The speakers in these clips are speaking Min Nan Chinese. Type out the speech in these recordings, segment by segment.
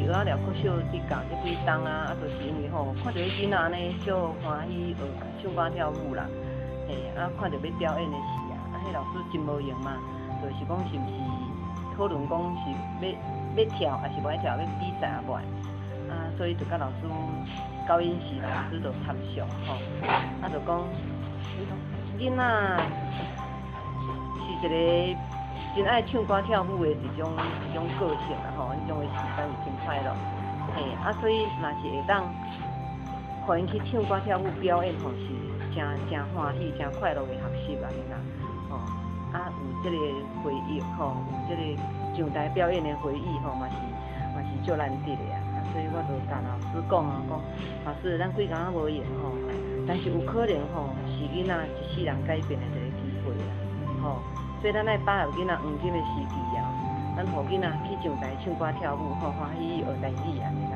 蚵仔寮國小佇教這幾冬啊，啊，就是因為吼，看著彼囡仔按呢足歡喜學唱歌跳舞啦，嘿，啊，看著欲表演的時啊，啊，彼老師真無閒嘛，就是講是毋是討論講是欲欲跳，抑是無愛跳，欲比賽抑無愛，啊，所以就佮老師高音時老師就參詳吼，啊，就講囡仔是一個真愛唱歌跳舞的一種個性啦吼，彼種的時間是真快樂，嘿，啊，所以若是會當，予𪜶去唱歌跳舞表演吼，是誠誠歡喜、誠快樂的學習按呢啦，吼，啊，有這個回憶吼，有這個上台表演的回憶吼，嘛是足難得的啊，啊，所以我就共老師講啊，講老師，咱規工仔無閒吼，但是有可能吼，是囡仔一世人改變的一個機會啦，吼。所以咱愛把握囡仔黃金的時期啊，咱予囡仔去上台唱歌跳舞，吼，歡喜學台語按呢啦，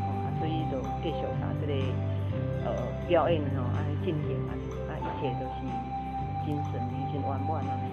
吼，啊，所以就繼續共這個表演吼，按呢進行啊，啊，一切都是真順利、真圓滿按呢。